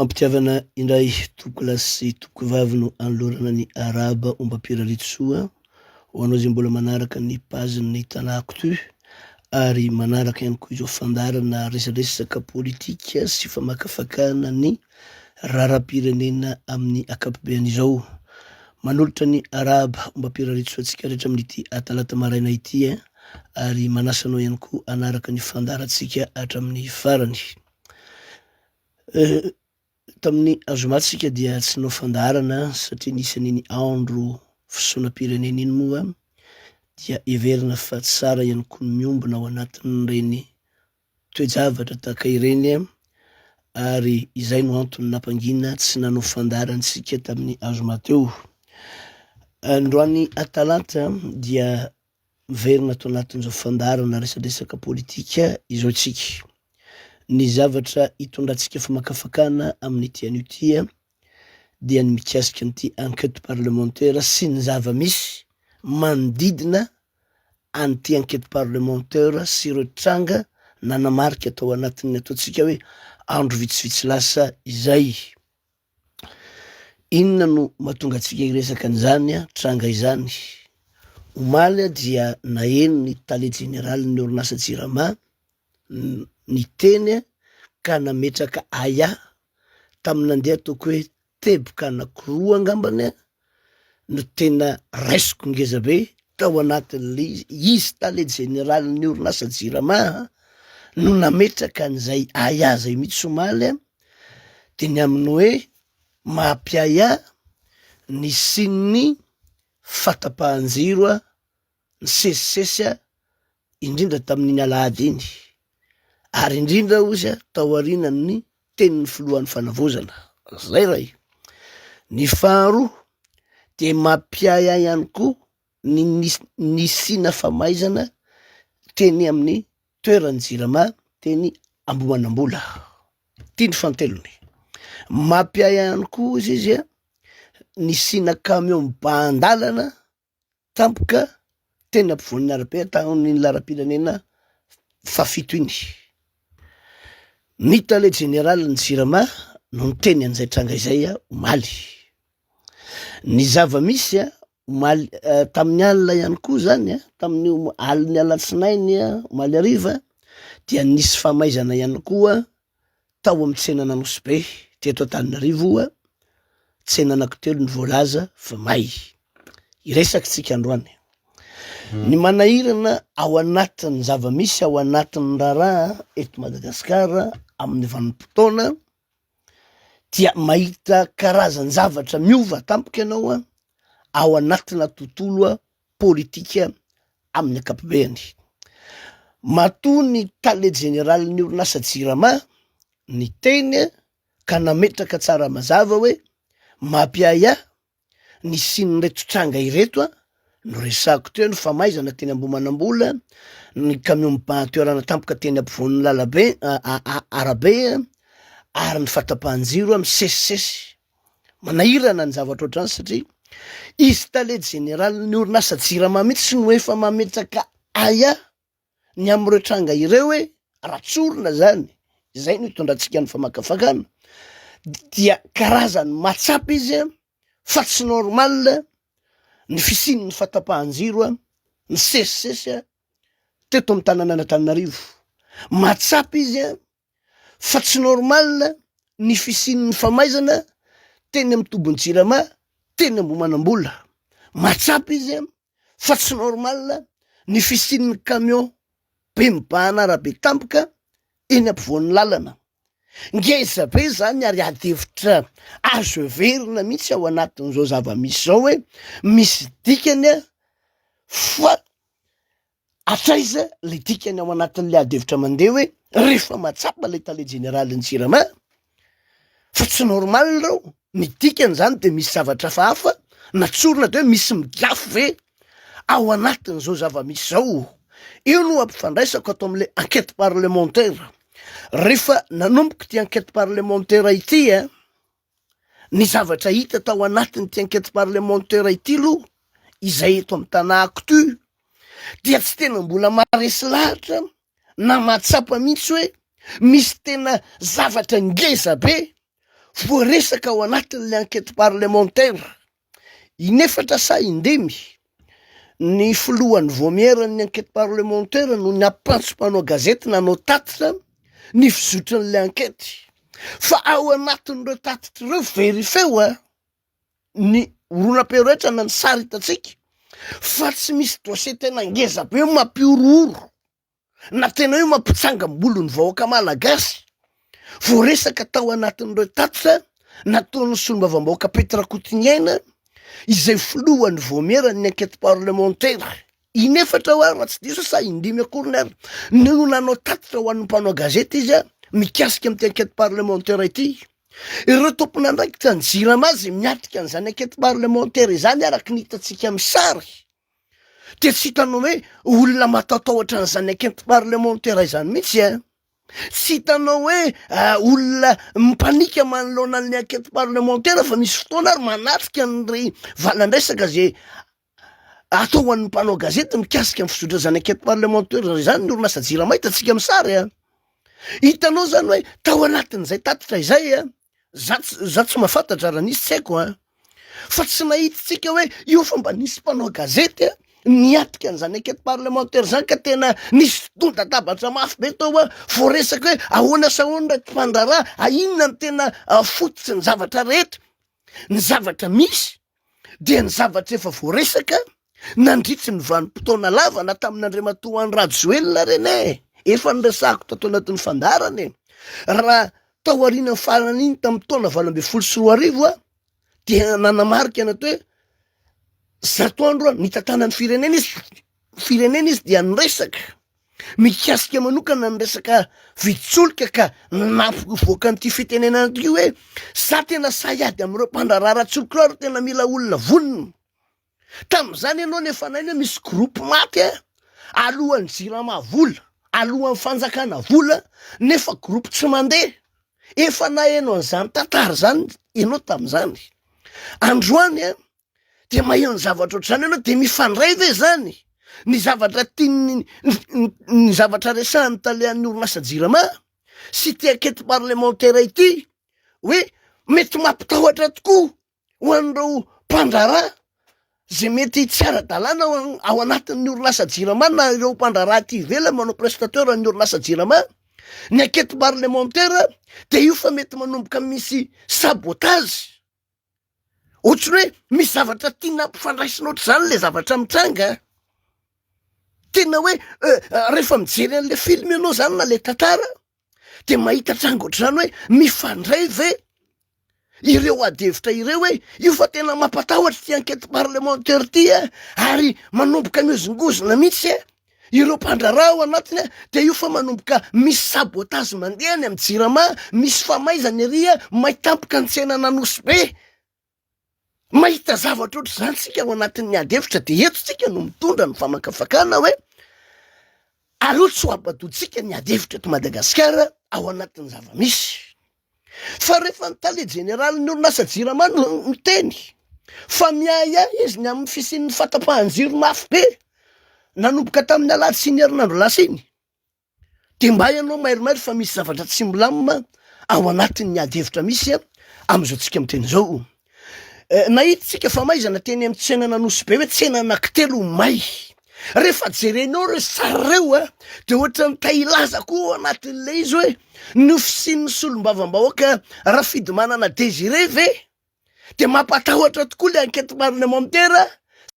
Ampitiavana indray tompokolahy sy tompokovavy no anolorana ny arahaba ombam-pirariantsoa ho anao izay mbola manaraka ny page-n'ny Tana Actu ary manaraka ihany koa izao fandaharana resadresaka politika sy famakafakana ny raharaham-pirenena amin'ny ankapobeny izao. Manolotra ny arahaba ombam-pirariantsoa antsika rehetra amin'ity talata maraina ity ary manasa anao ihany koa hanaraka ny fandaharantsika hatramin'ny farany. Tamin'ny zoma tsika dia tsy nanao fandaharana satria nisy an'iny andro fisaonam-pirenena iny moa dia heverina fa tsara ihany koa ny miombona ao anatin'ireny toe-javatra tahaka ireny ary izay no antony nampangina tsy nanao fandaharana isika tamin'ny zoma teo. Androany Atalanta dia Miverina ato anatin'izao fandaharana resadresaka politika izao isika. Ny zavatra hitondrantsika famakafakana amin'ity anio ity dia ny mikasika an'ity enquête parlementaire sy ny zava-misy manodidina an'ity enquête parlementaire sy ireo tranga nanamarika tao anatin'ny ataontsika hoe andro vitsivitsy lasa izay. Inona no mahatonga antsika hiresaka an'izany tranga izany? Omaly dia naheno ny tale jeneralin'ny orinasa Jirama niteny ka nametraka ahiahy tamin'ny nandeha ataoko hoe teboka anankiroa angambany no tena raisiko ngezabe tao anatin'ilay izy, izy tale jeneralin'ny orinasa Jirama no nametraka an'izay ahiahy izay mihitsy omaly. dia ny amin'ny hoe mampiahiahy ny hisian'ny fahatapahan-jiro nisesisesy indrindra tamin'iny alahady iny, ary indrindra hozy taorianan'ny tenin'ny filohan'ny fanavaozana. Zay ray. Ny faharoa dia mampiahiahy ihany koa ny nisiana famaizana teny amin'ny toeran'ny Jirama teny Ambohimanambola. Ity ny fantelony. Mampiahiahy ihany koa hozy izy nisiana camion mibahan-dalana tampoka teny ampovoan'ny arabe tamin'iny laharam-pirenena fahafito iny. Ny tale jeneralin'ny Jirama no niteny an'izay tranga izay omaly. Ny zava-misy omaly tamin'ny alina ihany koa zany a, tamin'io alin'ny alatsinainy omaly hariva dia nisy famaizana ihany koa tao amin'ny tsenan'Anosibe teto Antananarivo, tsena anankitelo no voalaza fa may. Hiresaka isika androany. Ny manahirana ao anatin'ny zava-misy ao anatin'ny raharaha eto Madagasikara amin'ny vanim-potoana dia mahita karazan-javatra miova tampoka ianao an, ao anatina tontolo politika amin'ny ankapobeny. Matoa ny tale jeneralin'ny orinasa Jirama niteny ka nametraka tsara mazava hoe mampiahiahy nisian'ireto tranga ireto a, noresahako teo ny famaizana teny Ambohimanambola, ny camion mibahan-toerana tampoka teny ampovoan'ny lalabe arabe ary ny fahatapahan-jiro misesisesy. Manahirana ny zavatra ohatr'izany satria izy tale jeneralin'ny orinasa Jirama mihitsy no efa mametraka ahiahy ny amin'ireo tranga ireo hoe raha tsorina zany, izay no itondrantsika ny famakafakana, dia karazany mahatsapa izy fa tsy normal ny fisian'ny fahatapahan-jiro nisesisesy teto amin'ny tanànan'Antananarivo. Mahatsapa izy fa tsy normal ny fisian'ny famaizana teny amin'ny tobin'ny Jirama teny Ambohimanambola. Mahatsapa izy fa tsy normal ny fisian'ny camion be mibahana arabe tampoka eny ampovoan'ny lalana. Ngeza be izany ary ady hevitra azo heverina mihitsy ao anatin'izao zava-misy izao hoe misy dikany fa Hatraiza le dikany ao anatin'le ady hevitra mandeha hoe rehefa mahatsapa le tale jeneralin'ny jirama fa tsy normal reo, ny dikany zany de misy zavatra hafahafa na tsorina de hoe misy migafy ve ao anatin'izao zava-misy zao? Io no ampifandraisako ato am'le enquête parlementaire, rehefa nanomboka ity enquête parlementaire ity a, Ny zavatra hita tao anatin'ity enquête parlementaire ity aloha, izay eto amin'ny Tana Actu, dia tsy tena mbola maharesy lahatra na mahatsapa mihitsy hoe misy tena zavatra ngeza be. voaresaka ao anatin'ilay enquête parlementaire inefatra sa indimy ny filohan'ny vaomieran'ny enquête parlementaire no niampantso mpanao gazety nanao tatitra ny fizotran'ilay enquête fa ao anatin'ireo tatitra ireo very feo a ny horonam-peo rehetra na ny sary hitantsika fa tsy misy dossier tena ngeza be mampihorohoro na tena hoe mampitsangam-bolo ny vahoaka malagasy voaresaka tao anatin'ireo tatitra nataon'ny solombavambahoaka Pety Rakotoniaina izay filohan'ny vaomieran'ny enquête parlementaire inefatra ho ary raha tsy diso sa indimy akoriny ary no nanao tatitra ho an'ny mpanao gazety izy a mikasika amin'ity enquête parlementaire ity. Ireo tompon'andraikitra ny Jirama izay miatrika an'izany enquête parlementaire izany araka ny hitantsika amin'ny sary dia tsy hitanao hoe olona matatahotra an'izany enquête parlementaire izany mihitsy a. Tsy hitanao hoe olona mipanika manoloana an'ilay enquête parlementaire fa misy fotoana ary manatrika an'irey valan-dresaka izay atao ho an'ny mpanao gazety mikasika ny fizotra izany enquête parlementaire izany ny orinasa Jirama hitantsika amin'ny sary a. Hitanao izany hoe tao anatin'izay tatitra izay a, za tsy za tsy mahafantatra raha nisy tsy haiko a, fa tsy nahita tsika hoe io fa mba nisy mpanao gazety a niatrika an'izany enquête parlementaire zany ka tena nisy tonta-tabatra mafy be tao a, voaresaka hoe ahoana sy ahoana ireto mpandraharaha, a inona no tena fototry ny zavatra rehetra, ny zavatra misy dia ny zavatra efa voaresaka nandritry ny vanim-potoana lava na tamin'Andriamatoa Andry Rajoelina ireny e! Efa niresahako tato anatin'ny fandaharana e! Raha tao aorianan'ny faran'iny tamin'ny taona 2018 aho dia nanamarika ny atao hoe 100 andro nitantanan'ny firenena izy, firenena izy dia niresaka Mikasika manokana ny resaka vidin-tsolika ka nampivoaka an'ity fitenenana ity hoe za tena sahy hiady amin'ireo mpandraharaha ara-tsolika ireo ary tena mila olona vonona. Tamin'izany ianao no efa nahaino hoe misy groupe maty a, alohan'ny jirama vola, alohan'ny fanjakana vola nefa groupe tsy mandeha. Efa naheno an'izany tantara izany ianao tamin'izany. Androany a, Dia maheno ny zavatra ohatr'izany ianao dia mifandray ve zany ny zavatra tian'ny ny zavatra resahan'ny talehan'ny orinasa jirama sy ity enquête parlementaire ity hoe mety mampitahotra tokoa ho an'ireo mpandraharaha zay mety tsy ara-dalàna ao anatin'ny orinasa jirama na ireo mpandraharaha aty ivelany manao prestateur ny orinasa jirama ny enquête parlementaire dia io fa mety manomboka misy sabotage. Ohatran'ny hoe misy zavatra tiana ampifandraisina ohatr'izany le zavatra mitranga. Tena hoe rehefa mijery an'le film ianao zany na le tantara de mahita tranga ohatr'izany hoe mifandray ve ireo ady hevitra ireo hoe io fa tena mampatahotra ity enquête parlementaire ity a, ary manomboka mihozongozona mihitsy a. Ireo mpandraharaha ao anatiny dia io fa manomboka misy sabotage mandeha any amin'ny jirama, misy famaizana ery, may tampoka ny tsenan'Anosibe. Mahita zavatra ohatr'izany tsika ao anatin'ny ady hevitra dia eto tsika no mitondra ny famakafakana hoe aleo tsy ho abadoantsika ny ady hevitra eto Madagasikara ao anatin'ny zava-misy. Fa rehefa ny tale jeneralin'ny orinasa Jirama no miteny fa miahiahy izy ny amin'ny fisian'ny fahatapahan-jiro mafy be nanomboka tamin'ny alahady sy iny herinandro lasa iny, dia mba ianao mairimairy fa misy zavatra tsy milamina ao anatin'ny ady hevitra misy amin'izao tsika miteny izao. Nahita isika famaizana teny amin'ny tsenan'Anosibe hoe tsena anankitelo may. Rehefa jerenao ireo sary ireo a, dia ohatran'ny te hilaza koa ao anatin'ilay izy hoe ny fisian'ny solombavambahoaka Rafidimanana Désiré ve dia mampatahotra tokoa ilay enquête parlementaire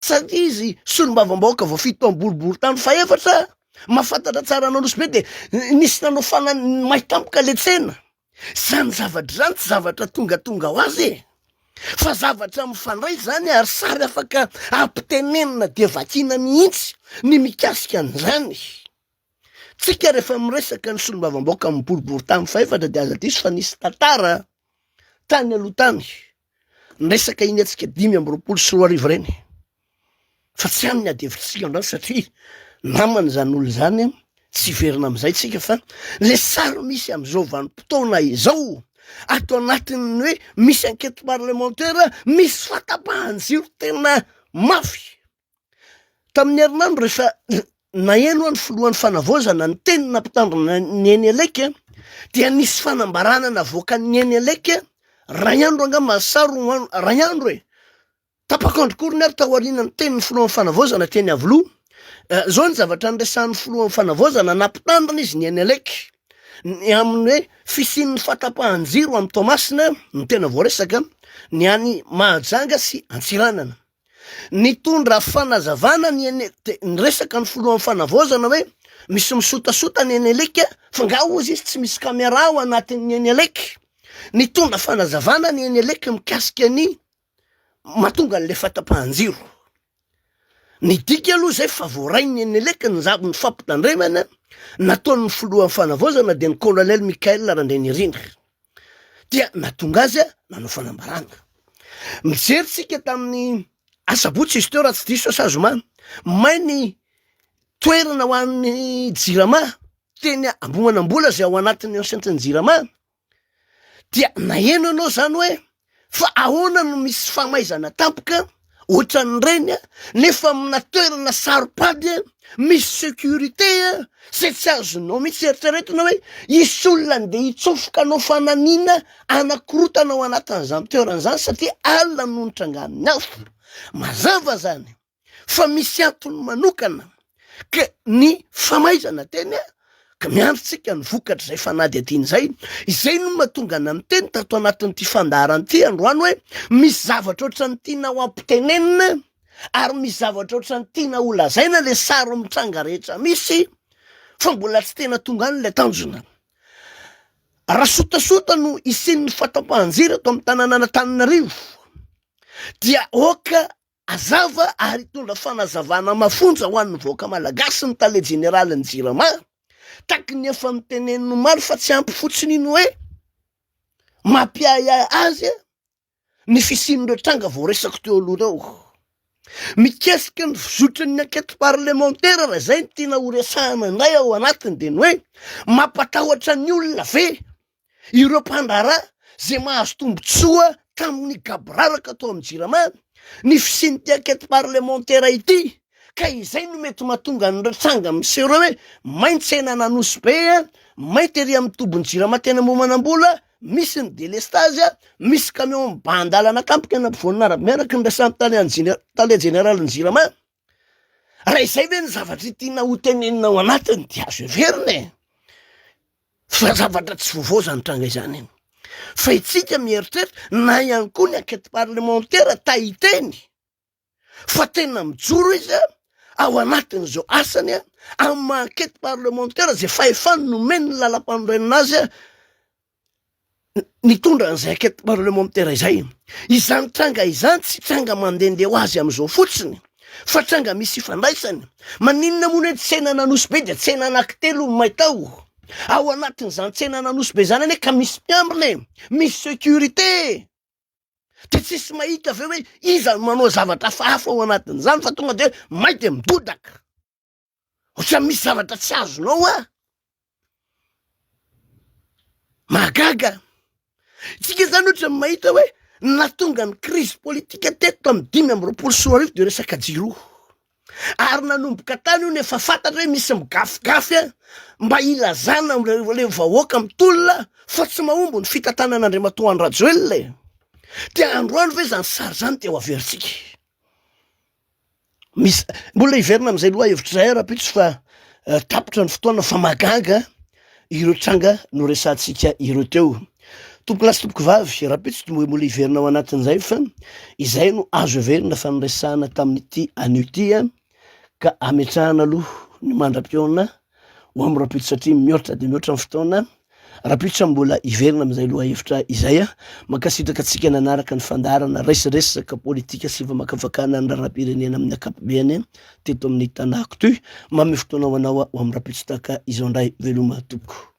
satria izy solombavambahoaka voafidy tao amin'ny boriborintany fahefatra, mahafantatra tsara an'Anosibe dia nisy nanao fana- may tampoka ilay tsena. Izany zavatra izany tsy zavatra tongatonga ho azy e! Fa zavatra mifandray izany ary sary afaka ampitenenina dia vakiana mihitsy ny mikasika an'izany. Tsika rehefa miresaka ny solombavambahoaka amin'ny boriborintany fahefatra dia aza diso fa nisy tantara tany aloha tany niresaka iny hetsika 2025 ireny. Fa tsy any ny ady hevitritsika androany satria namana izany olona izany, tsy hiverina amin'izay tsika fa le sary misy amin'izao vanim-potoana izao ato anatin'ny hoe misy enquête parlementaire, misy fahatapahan-jiro tena mafy. Tamin'ny herinandro rehefa naheno ny filohan'ny fanavaozana ny teny nampitandrina ny Enelec dia nisy fanambarana navoakan'ny Enelec. Ray andro angamba sa roa andro, ray andro e! Tapak'andro akoriny ary taorian'ny tenin'ny filohan'ny fanavaozana teny Iavoloha. Izao ny zavatra niresahan'ny filohan'ny fanavaozana, nampitandrina izy ny Enelec ny amin'ny hoe fisian'ny fahatapahan-jiro amin'i Toamasina no tena voaresaka, ny any Mahajanga sy Antsiranana. Nitondra fanazavana ny Ene, niresaka ny filohan'ny fanavaozana hoe misy misotasota ny Enelec fa nga hozy izy tsy misy caméra ao anatin'ny Enelec. Nitondra fanazavana ny Enelec mikasika ny mahatonga an'ilay fahatapahan-jiro. Midika aloha izay fa voarain'ny Enelec ny zavony fampitandremana nataon'ny filohan'ny fanavaozana dia ny colonel Michael Randrianirina. Dia nahatonga azy nanao fanambarana. Mijery tsika tamin'ny asabotsy izy teo raha tsy diso sa zoma, may ny toerana ho an'ny jirama teny Ambohimanambola izay ao anatin'ny enceinte ny jirama. Dia naheno ianao zany hoe fa ahoana no misy famaizana tampoka ohatran'ireny nefa amina toerana saro-pady misy sécurité zay tsy azonao mihitsy eritreretina hoe hisy olona andeha hitsofoka hanao fanamiana hanakorotana ao anatin'izany toerana izany satria alina no nitrangan'ny afo. Mazava zany. fa misy antony manokana ka ny famaizana teny a ka miandry tsika ny vokatr'izay fanadihadiana izay, izay no mahatonga ana miteny tato anatin'ity fandaharana ity androany hoe misy zavatra ohatran'ny tiana ho ampitenenina ary misy zavatra ohatran'ny tiana ho lazaina le sary mitranga rehetra misy fa mbola tsy tena tonga any le tanjona. Raha sotasota no hisian'ny fatapahan-jiro eto amin'ny tanànan'Antananarivo dia aoka Hazava ary hitondra fanazavana mafonja ho an'ny vahoaka malagasy ny tale jeneralin'ny Jirama, taky ny efa noteneniny omaly fa tsy ampy fotsiny iny hoe mampiahiahy azy ny fisian'ireo tranga voaresako teo aloha ireo. Mikasika ny fizotran'ny enquête parlementaire raha izay no tiana horesahana indray ao anatiny dia ny hoe mampatahotra ny olona ve ireo mpandraharaha izay mahazo tombontsoa tamin'ny gaboraraka tao amin'ny Jirama ny fisian'ity enquête parlementaire ity ka izay no mety mahatonga an'ireo tranga miseho ireo hoe may ny tsenan'Anosibe, may tery amin'ny tobin'ny Jirama teny Ambohimanambola, misy ny delestazy, misy camion mibahan-dalana tampoka eny ampovoan'arabe araka ny resahan'ny tale jeneralin'ny Jirama. Raha izay ve ny zavatra tiana hotenenina ao anatiny dia azo heverina e! Fa zavatra tsy vaovao izany tranga izany. Fa itsika mieritreritra, na ihany koa ny enquête parlementaire ta hiteny fa tena mijoro izy ao anatin'izao asany amin'ny maha enquête parlementaire izay fahefany nomen'ny lalampanorenana azy nitondra an'izay enquête parlementaire izay. Izany tranga izany tsy tranga mandehandeha ho azy amin'izao fotsiny fa tranga misy ifandraisany. Maninona moa ny hoe tsenan'Anosibe dia tsena anankitelo no may tao? Ao anatin'izany tsenan'Anosibe izany anie ka misy mpiambina e, misy sécurité e! Dia tsisy mahita ve hoe iza no manao zavatra hafahafa ao anatin'izany fa tonga dia hoe may dia midodaka. Ohatran'ny misy zavatra tsy azonao ah. Mahagaga. Tsika zany ohatran'ny mahita hoe nahatonga ny crise politique teto tamin'ny 2025 de resaka jiro. Ary nanomboka tany io nefa fantatra hoe misy migafigafy a mba hilazana amin'ireo le vahoaka mitolona fa tsy mahomby ny fitantanan'Andriamatoa Andry Rajoelina e. Dia androany ve zany sary zany dia ho averintsika? Misy, mbola hiverina amin'izay lohahevitra izay aho rahampitso fa tapitra ny fotoana fa mahagaga ireo tranga noresahantsika ireo teo. Tompokolahy sy tompokovavy, rahampitso dia mbola hiverina ao anatin'izay fa izay no azo heverina fa noresahana tamin'ity anio ity ka ametrahana aloha ny mandra-pihaona ho amin'ny rahampitso satria mihoatra dia mihoatra ny fotoana. Rahampitso aho mbola hiverina amin'izay lohahevitra izay aho. Mankasitraka antsika nanaraka ny fandaharana resaresaka politika sy famakafakana ny raharaham-pirenena amin'ny ankapobeny teto amin'ny Tanàko Toy. Manome fotoana ho anao aho ho amin'ny rahampitso tahaka izao indray. Veloma tompoko.